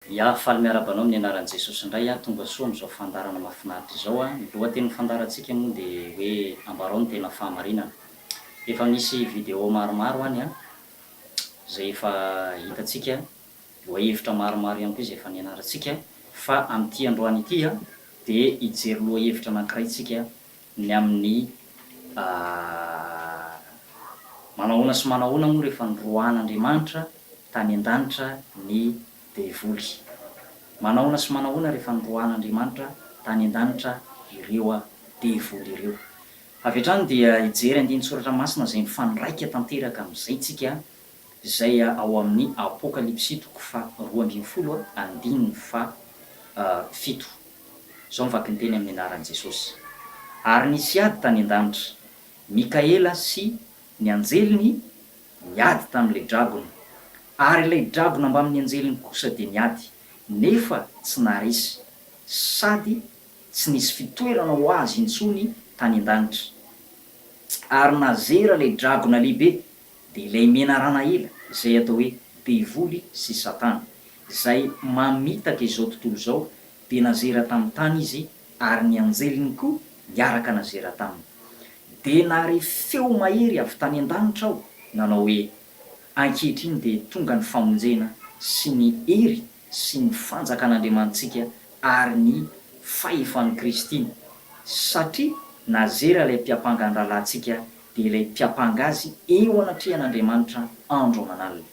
Ya, faly miarahaba anao amin'ny anaran'i Jesosy indray aho, tonga soa amin'izao fandaharana mahafinaritra izao aho. Ny lohatenin'ny fandaharantsika moa dia hoe ambarao ny tena fahamarinana. Efa misy vidéo maromaro any an, izay efa hitantsika, lohahevitra maromaro ihany koa izay efa nianarantsika, fa amin'ity androany ity an, dia hijery lohahevitra anankiray tsika ny amin'ny manahoana sy manahoana moa rehefa noroahan'Andriamanitra tany an-danitra ny devoly. Manahoana sy manahoana rehefa noroahan'Andriamanitra tany an-danitra ireo devoly ireo. Avy hatrany dia hijery andinin-tsoratra masina izay mifandraika tanteraka amin'izay tsika, izay ao amin'ny Apokalypsy toko faha 12 andininy faha fito. Izao ny vakinteny amin'ny anaran'i Jesosy. Ary nisy ady tany an-danitra. Mikaela sy ny anjeliny niady tamin'ilay dragona. Ary ilay dragona mbamin'ny anjeliny kosa dia niady, nefa tsy naharesy, sady tsy nisy fitoerana ho azy intsony tany an-danitra. Ary nazera ilay dragona lehibe, dia ilay menarana ela, izay atao hoe Devoly sy Satana, izay mamitaka izao tontolo izao, dia nazera tamin'ny tany izy, ary ny anjeliny koa niaraka nazera taminy. Dia nahare feo mahery avy tany an-danitra aho, nanao hoe, Ankehitriny dia tonga ny famonjena sy ny hery sy ny fanjakan'Andriamanitsika ary ny fahefan'i Kristy, satria nazera ilay mpiampanga ny rahalahintsika, dia ilay mpiampanga azy eo anatrehan'Andriamanitra andro aman'alina.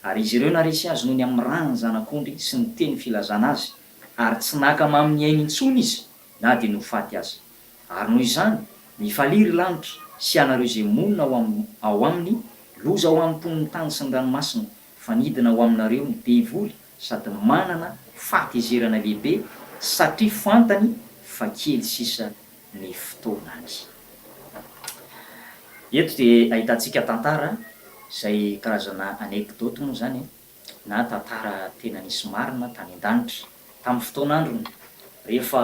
Ary izy ireo naresy azy noho ny amin'ny ran'ny Zanak'ondry sy ny teny filazana azy, ary tsy naka mamy ny ainy intsony izy na dia ny ho faty aza. Ary noho izany, mifalia ry lanitra, sy ianareo izay monina ao ao aminy, loza ho an'ny mponin'ny tany sy ny ranomasina, fa nidina ho aminareo ny devoly sady manana fahatezerana lehibe, satria fantany fa kely sisa ny fotoanany. Eto dia ahitantsika tantara izay karazana anecdote moa izany na tantara tena nisy marina tany an-danitra tamin'ny fotoan'androny rehefa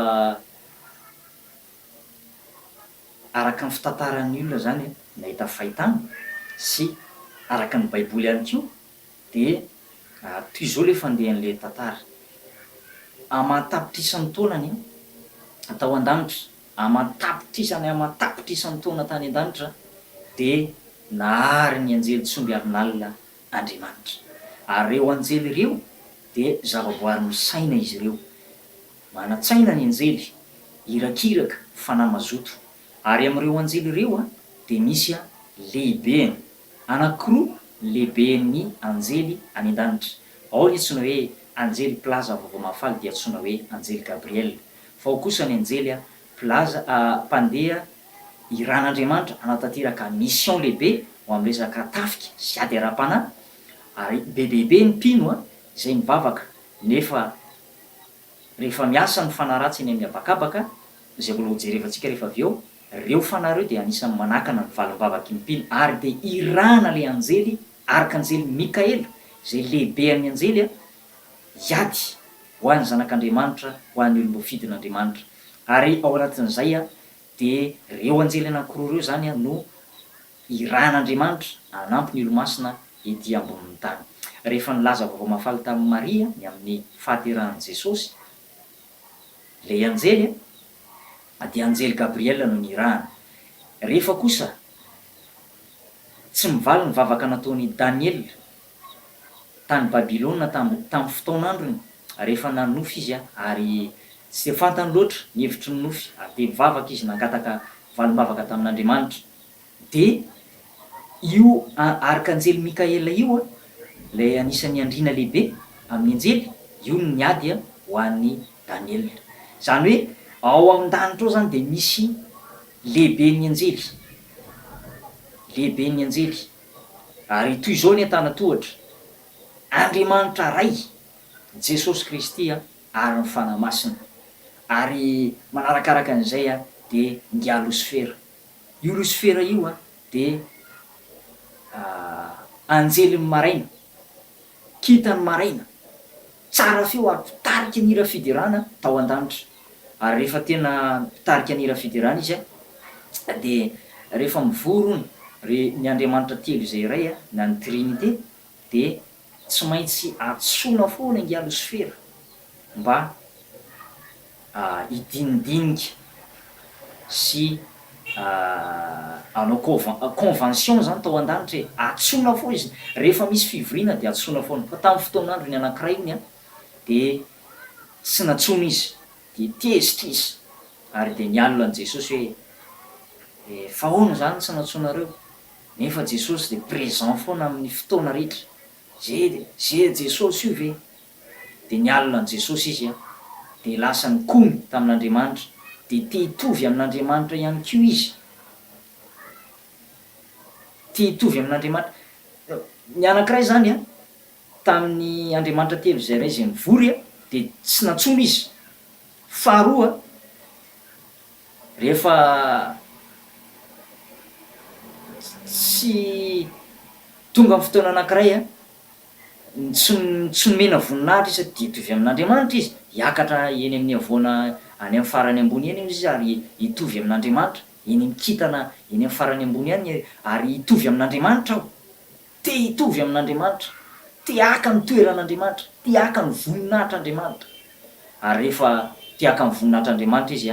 araka ny fitantaran'ny olona izany nahita fahitana sy araka ny baiboly ihany koa dia toy izao ilay fandehan'ilay tantara, aman-tapitrisany taonany tao an-danitra, aman-tapitrisany aman-tapitrisany taona tany an-danitra dia nahary ny anjely tsy omby alinalina Andriamanitra. Ary ireo anjely ireo dia zavaboary misaina izy ireo. Manan-tsaina ny anjely, irakiraka, fanahy mazoto. Ary amin'ireo anjely ireo dia misy lehibeny. Anankiroa ny lehiben'ny anjely any an-danitra. Ao ny antsoina hoe anjely mpilaza vaovao mahafaly dia antsoina hoe anjely Gabriel. Fa ao kosa ny anjely mpilaza mpandeha iran'Andriamanitra hanatanteraka mission lehibe ho amin'ny resaka tafika sy ady ara-panahy ary be dia be ny mpino izay mivavaka nefa Rehefa miasa ny fanahy ratsy eny amin'ny habakabaka, izay mbola hojerevantsika rehefa avy eo, ireo fanahy ireo dia anisan'ny manakana ny valim-bavaky ny mpino, ary dia irahana ilay anjely, arkanjely Mikaela, izay lehibean'ny anjely, hiady ho an'ny zanak'Andriamanitra, ho an'ny olom-boafidin'Andriamanitra. Ary ao anatin'izay dia ireo anjely anankiroa ireo izany no Irahan'Andriamanitra hanampy ny olomasina ety ambonin'ny tany. Rehefa nilaza vaovao mahafaly tamin'i Maria ny amin'ny fahaterahan'i Jesosy ilay anjely, dia anjely Gabriela no nirahana. Rehefa kosa tsy mivaly ny vavaka nataon'i Daniela tany Babylona tamin'ny fotoan'androny, rehefa nanonofy izy ary tsy dia fantany loatra ny hevitry ny nofy, ary dia nivavaka izy nangataka valim-bavaka tamin'Andriamanitra. Dia io arkanjely Mikaela io, ilay anisan'ny andriana lehibe amin'ny anjely, io no niady ho an'i Daniela. Izany hoe ao an-danitra ao izany dia misy lehiben'ny anjely, lehiben'ny anjely. Ary toy izao ny antanatohatra, Andriamanitra Ray, Jesosy Kristy ary ny Fanahy Masina. Ary manarakaraka an'izay dia Ingahy Losifera. Io Losifera io dia anjelin'ny maraina, kintan'ny maraina, tsara feo ary mpitarika ny hira fiderana tao an-danitra. Ary rehefa tena mpitarika ny hira fiderana izy dia rehefa mivory hono ry ny Andriamanitra telo izay iray na ny Trinite dia tsy maintsy antsoina foana ingahy Losifera. mba hidinidinika sy hanao convention izany tao an-danitra e, antsoina foana izy, rehefa misy fivoriana dia antsoina foana, fa tamin'ny fotoan'androny anankiray iny an, dia tsy nantsoina izy, dia tezitra izy, ary dia nialona an'i Jesosy hoe, eh, fa ahoana izany tsy nantsoinareo, nefa Jesosy dia présent foana amin'ny fotoana rehetra, ze ze Jesosy io ve? Dia nialona an'i Jesosy izy an, dia lasa nikomy tamin'Andriamanitra, dia te hitovy amin'Andriamanitra ihany koa izy. Te hitovy amin'Andriamanitra. Ny anankiray izany an, tamin'ny Andriamanitra telo izay iray izay nivory an, dia tsy nantsoina izy. Faharoa, rehefa tsy tonga amin'ny fotoana anankiray an, Ny tsy tsy nomena voninahitra izy dia hitovy amin'Andriamanitra izy, hiakatra eny amin'ny havoana any amin'ny farany ambony eny izy ary hitovy amin'Andriamanitra, eny amin'ny kintana eny amin'ny farany ambony any ary hitovy amin'Andriamanitra aho. Te hitovy amin'Andriamanitra, te haka ny toeran'Andriamanitra, te haka ny voninahitr'Andriamanitra. Ary rehefa te haka ny voninahitr'Andriamanitra izy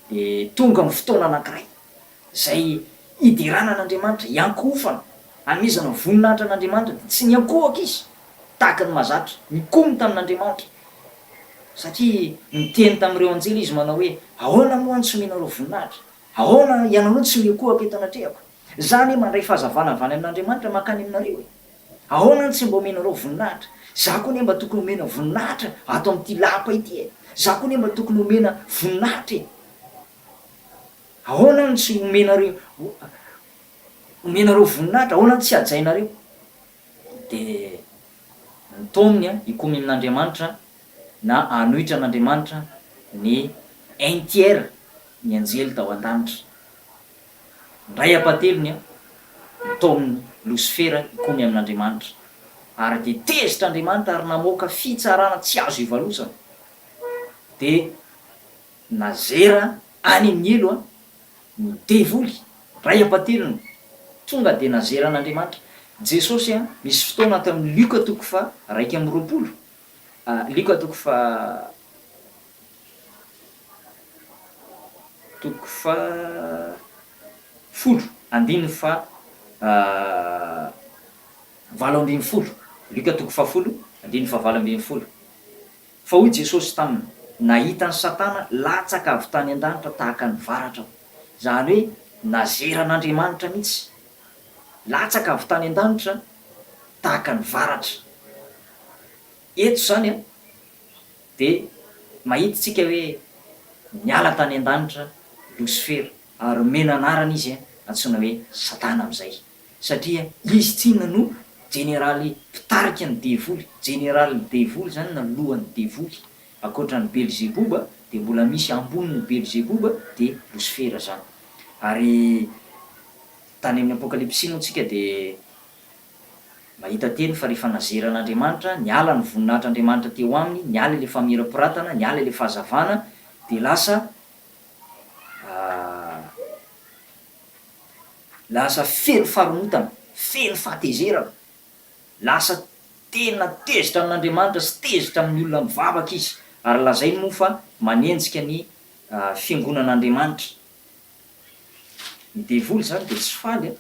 dia tonga ny fotoana anankiray Izay hiderana an'Andriamanitra, hiankohofana, hanomezana voninahitra an'Andriamanitra, dia tsy niankohoka izy, tahaka ny mahazatra, nikomy tamin'Andriamanitra, satria niteny tamin'ireo anjely izy manao hoe, Ahoana moa no tsy omenareo voninahitra? Ahoana ianareo tsy miankohoka eto anatrehako? Izaho anie mandray fahazavana avy any amin'Andriamanitra mankany aminareo e! Ahoana no tsy mba omenareo voninahitra? Izaho koa anie mba tokony homena voninahitra ato amin'ity lapa ity e! Izaho koa anie mba tokony homena voninahitra e! Ahoana no tsy omenareo omenareo voninahitra? Ahoana no tsy hajainareo? Dia nitaominy hikomy amin'Andriamanitra na hanohitra an'Andriamanitra ny un tiers ny anjely tao an-danitra. Ny iray ampahatelony nitaominy Losifera hikomy amin'Andriamanitra. Ary dia tezitra Andriamanitra ary namoaka fitsarana tsy azo ivalozana. Dia Nazera any amin'ny helo an, ny devoly, ray ampatelony, tonga dia nazeran'Andriamanitra. Jesosy an, misy fotoana ato amin'ny Lioka toko faha 21, Lioka toko faha toko faha folo, andininy faha 18, Lioka toko faha folo, andininy faha 18. Fa hoy Jesosy taminy, Nahita an'i Satana latsaka avy tany an-danitra tahaka ny varatra aho. Izany hoe nazeran'Andriamanitra mihitsy. Latsaka avy tany an-danitra tahaka ny varatra. Eto izany dia mahita isika hoe niala tany an-danitra Losifera ary omena anarana izy antsoina hoe Satana amin'izay. Satria izy tsinona no jeneraly mpitarika ny devoly, jeneralin'ny devoly izany na lohan'ny devoly. Ankoatra an'i Belzeboba dia mbola misy ambonin'i Belzeboba dia Losifera izany. Ary tany amin'ny Apokalypsy moa tsika dia mahita teny fa rehefa nazeran'Andriamanitra, niala ny voninahitr'Andriamanitra teo aminy, niala ilay famirapiratana, niala ilay fahazavana dia lasa Lasa feno faharomontana, feno fahatezerana, lasa tena tezitra amin'Andriamanitra sy tezitra amin'ny olona mivavaka izy, ary lazainy moa fa manenjika ny fiangonan'Andriamanitra. Ny devoly izany dia tsy faly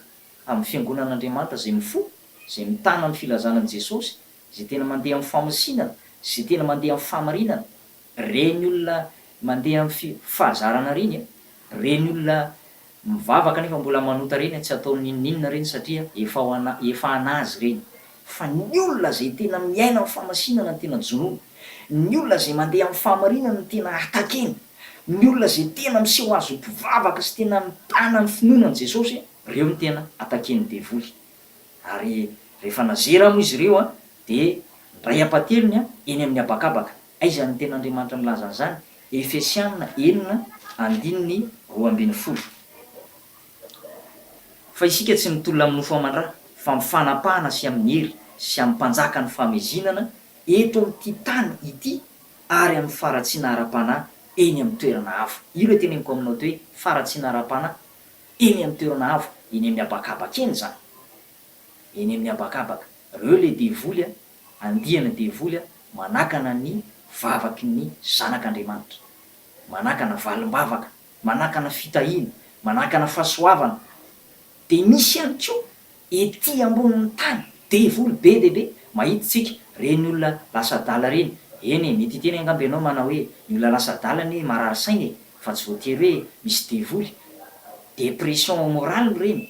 amin'ny fiangonan'Andriamanitra izay mifoha, izay mitana ny filazana an'i Jesosy, izay tena mandeha amin'ny fahamasinana, izay tena mandeha amin'ny fahamarinana. Ireny olona mandeha amin'ny fahazarana ireny, ireny olona Mivavaka nefa mbola manota reny tsy atao n'inon'inona reny satria efa ao ana efa anazy reny fa ny olona zay tena miaina am fahamasinana no tena jonoina, ny olona zay mandeha am fahamarinana no tena atakeny, ny olona zay tena miseho azy ho mpivavaka sy tena mitana ny finoana an'i Jesosy reo no tena ataken'ny devoly ary rehefa nazera moa izy ireo an dia ndray ampatelony an eny amin'ny habakabaka Aiza ny tenin'Andriamanitra milaza an'izany? Efesiana enina andininy 12. Fa isika tsy mitolona amin'ny nofo aman-dra, fa amin'ny fanapahana sy amin'ny hery, sy amin'ny mpanjakan'ny fahamezinana eto amin'ity tany ity ary amin'ny faharatsiana ara-panahy eny amin'ny toerana avo. Io ilay teneniko aminao teo hoe faharatsiana ara-panahy eny amin'ny toerana avo, eny amin'ny habakabaka eny izany. Eny amin'ny habakabaka. Ireo ilay devoly a! Andiana devoly manakana ny. vavaky ny zanak'Andriamanitra. Manakana valim-bavaka, manakana fitahiana, manakana fahasoavana. Dia misy ihany koa ety ambonin'ny tany, devoly be dia be, mahita isika ireny olona lasa adala ireny, eny e, mety hiteny angamba ianao manao hoe, ny olona lasa adala anie marary saina e, fa tsy voatery hoe misy devoly, dépression morale ireny,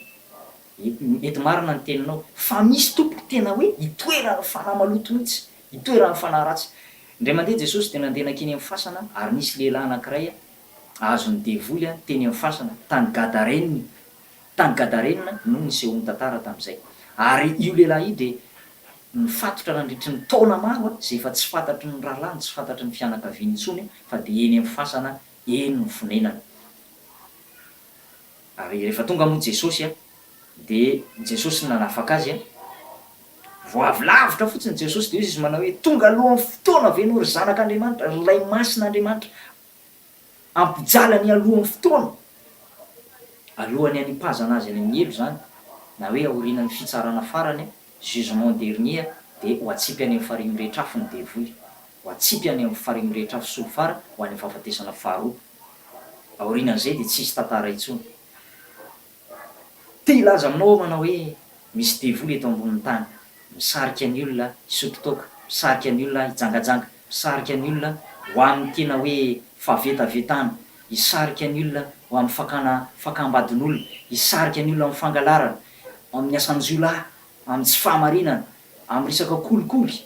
mety marina ny teninao, fa misy tompoko tena hoe itoeran'ny fanahy maloto mihitsy, itoeran'ny fanahy ratsy. Indray mandeha Jesosy dia nandeha nankeny amin'ny fasana ary nisy lehilahy anankiray azon'ny devoly teny amin'ny fasana, tany Gadarena, Tany Gadarena no nisehoan'ny tantara tamin'izay. Ary io lehilahy io dia nifatotra nandritry ny taona maro izay efa tsy fantatry ny rahalahiny, tsy fantatry ny fianakaviany intsony fa dia eny amin'ny fasana eny no fonenany. Ary rehefa tonga moa Jesosy dia Jesosy no nanafaka azy. Vao avy lavitra fotsiny Jesosy dia hoy izy manao hoe, Tonga alohan'ny fotoana ve ianao ry Zanak'Andriamanitra, ry ilay Masin'Andriamanitra? Hampijaly ny alohan'ny fotoana, alohan'ny hanipazana azy any amin'ny helo izany, na hoe aorianan'ny fitsarana farany, jugement dernier, dia ho atsipy any amin'ny farihy mirehitra afo ny devoly, ho atsipy any amin'ny farihy mirehitra afo solifara ho any amin'ny fahafatesana faharoa. Aorianan'izay dia tsy hisy tantara intsony. Te hilaza aminao aho manao hoe misy devoly eto ambonin'ny tany, misarika ny olona hisotro toaka, misarika ny olona hijangajanga, misarika ny olona ho amin'ny tena hoe fahavetavetana, hisarika ny olona ho amin'ny fakana fakam-badin'olona, hisarika ny olona amin'ny fangalarana, amin'ny asan-jiolahy, amin'ny tsy fahamarinana, amin'ny resaka kolikoly,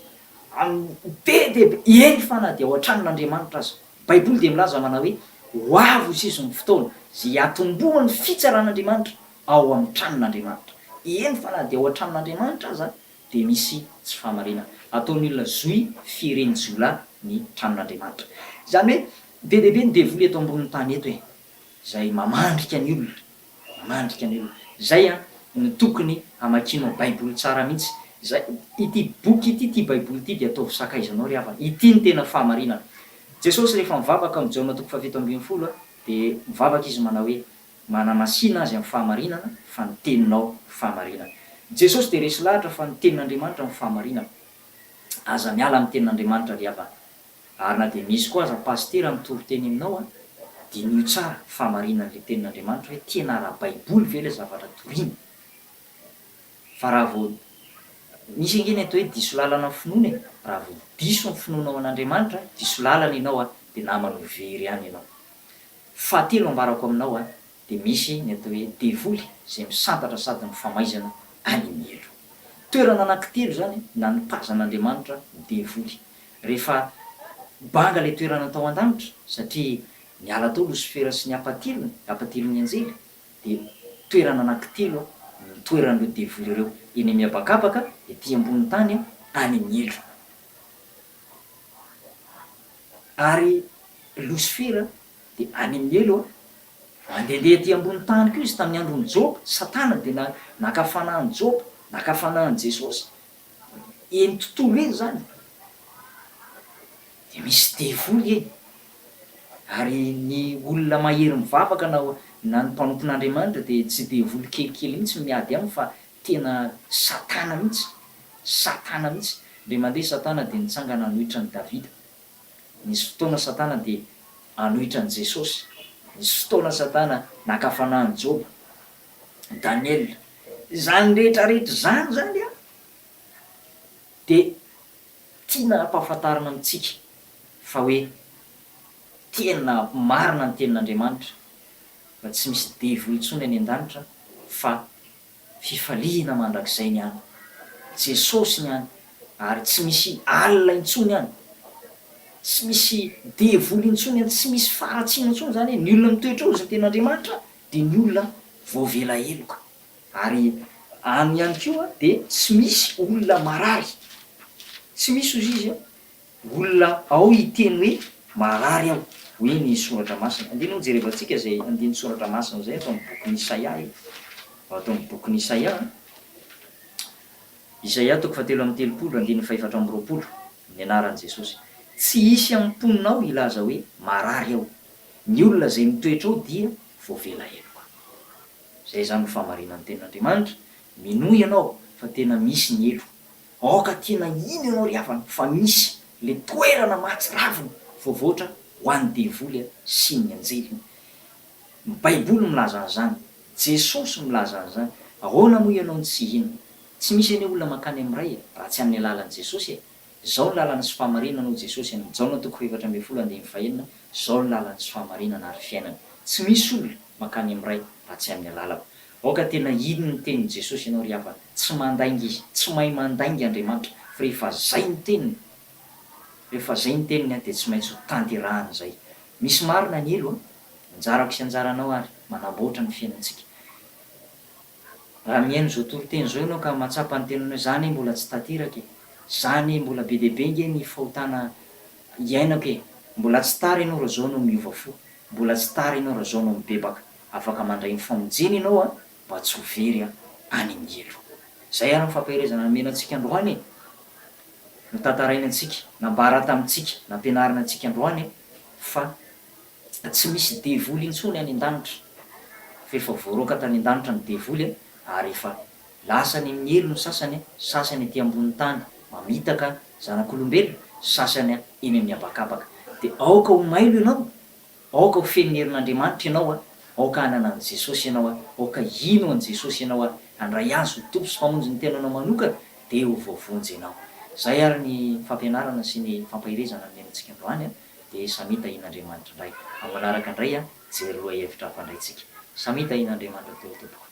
amin'ny be dia be, eny fa na dia ao an-tranon'Andriamanitra aza. Baiboly dia milaza manao hoe, Ho avy ho sisa ny fotoana izay hiatombohan'ny fitsaran'Andriamanitra ao amin'ny tranon'Andriamanitra. Eny fa na dia ao an-tranon'Andriamanitra aza dia misy tsy fahamarinana. Ataon'ny olona zohy firen'ny jiolahy ny tranon'Andriamanitra. Izany hoe be dia be ny devoly eto ambonin'ny tany eto e! Izay mamandrika ny olona. Mamandrika ny olona. Izay an, no tokony hamakianao baiboly tsara mihitsy. Izay, ity boky ity, ity baiboly ity dia ataovy sakaizanao ry havana. Ity no tena fahamarinana. Jesosy rehefa mivavaka ao amin'ny Jaona toko faha-17 dia mivavaka Izy manao hoe, Manamasina azy amin'ny fahamarinana fa ny teninao fahamarinana. Jesosy dia resy lahatra fa ny tenin'Andriamanitra no fahamarinana. Aza miala amin'ny tenin'Andriamanitra ry havana. Ary na dia misy koa aza pasitera mitory teny aminao an, diniho tsara fahamarinan'ilay tenin'Andriamanitra hoe tena ara-baiboly ve ilay zavatra torina? Fa raha vao, misy ange ny atao hoe diso lalana ny finoana e, raha vao diso ny finoanao an'Andriamanitra, diso lalana ianao an, dia namany ho very ihany ianao. Fahatelo ambarako aminao an, dia misy ny atao hoe devoly izay misantatra sady mifamaizana any amin'ny helo. Toerana anankitelo izany nanipazan'Andriamanitra ny devoly. Rehefa banga ilay toerana tao an-danitra, satria niala tao Losifera sy ny ampahatelony, ampahatelon'ny anjely, dia toerana anankitelo no nitoeran'ireo devoly ireo, eny amin'ny habakabaka, ety ambonin'ny tany, any amin'ny helo. Ary Losifera dia any amin'ny helo, Nandehandeha ety ambony tany koa izy tamin'ny andron'i Joba. Satana dia na, naka fanahy an'i Joba, naka fanahy an'i Jesosy. Eny tontolo eny izany. Dia misy devoly eny. Ary ny olona mahery mivavaka na, na ny mpanompon'Andriamanitra dia tsy devoly kelikely mihitsy no miady aminy fa tena Satana mihitsy. Satana mihitsy. Indray mandeha Satana dia nitsangana hanohitra an'i Davida. Nisy fotoana Satana dia hanohitra an'i Jesosy. Nisy fotoana Satana naka fanahy an'i Joba, Daniela. Izany rehetra rehetra izany izany an, dia tiana hampahafantarina amintsika fa hoe tena marina ny tenin'Andriamanitra, fa tsy misy devoly intsony any an-danitra fa Fifaliana mandrakizay ny any. Jesosy ny any ary tsy misy alina intsony any. Tsy misy devoly intsony any, tsy misy faharatsiana intsony izany hoe ny olona mitoetra ao izay tena Andriamanitra dia ny olona voavela heloka. Ary any ihany koa dia tsy misy olona marary. Tsy misy hozy izy Olona ao hiteny hoe, Marary aho, hoy ny Soratra Masina. Andeha aloha jerevantsika izay andinin-tsoratra masina izay ato amin'ny bokin'i Isaia e. Ato amin'ny bokin'i Isaia an. Isaia toko fahatelo amby 30, andininy fahefatra amby 20, amin'ny anaran'i Jesosy. Tsy hisy amin'ny mponina ao hilaza hoe, Marary aho. Ny olona izay mitoetra ao dia voavela heloka. Izay izany no fahamarinan'ny Tenin'Andriamanitra. Minoa ianao fa tena misy ny helo. Aoka tena hino ianao ry havana fa misy. Ilay toerana mahatsiravina voavoatra ho an'ny devoly sy ny anjeliny. Ny Baiboly milaza an'izany. Jesosy milaza an'izany. Ahoana moa ianao no tsy hino? Tsy misy anie olona mankany amin'ny Ray e, raha tsy amin'ny alalan'i Jesosy e. Izao ny lalana sy fahamarinana hoy Jesosy any amin'ny Jaona toko faha-14 andininy fahenina, Izao ny lalana sy fahamarinana ary fiainana. Tsy misy olona mankany amin'ny Ray raha tsy amin'ny alalako. Aoka tena hino ny tenin'i Jesosy ianao ry havana. Tsy mandainga Izy. Tsy mahay mandainga Andriamanitra. Fa rehefa zay ny teniny, rehefa zay ny teniny dia tsy maintsy ho tanterahany izay. Misy marina ny helo an! Anjarako sy anjaranao ary manamboatra ny fiainantsika. Raha mihaino izao toriteny izao ianao ka mahatsapa ny tenanao hoe za anie mbola tsy tanteraka e! Za anie mbola be dia be nge ny fahotana iainako e! Mbola tsy tara ianao raha izao ianao miova fo, mbola tsy tara ianao raha izao ianao mibebaka. Afaka mandray ny famonjena ianao an, mba tsy ho very any amin'ny helo. Izay ary ny fampaherezana nomena antsika androany e! Notantaraina antsika, nambara tamintsika, nampianarina antsika androany fa tsy misy devoly intsony any an-danitra, fa efa voaroaka tany an-danitra ny devoly ary efa lasa any amin'ny helo ny sasany, sasany aty ambony tany mamitaka zanak'olombelona, sasany eny amin'ny habakabaka. Dia aoka ho mailo ianao Aoka ho feno ny herin'Andriamanitra ianao a, aoka hanana an'i Jesosy ianao a, aoka hino an'i Jesosy ianao a, handray Azy ho Tompo sy Mpamonjy ny tenanao manokana, dia ho voavonjy ianao. Izay ary ny fampianarana sy ny fampaherezana nomena antsika androany a, dia samia tahian'Andriamanitra indray. Amin'ny manaraka indray a, hijery lohahevitra hafa indray tsika. Samia tahian'Andriamanitra daholo tompoko.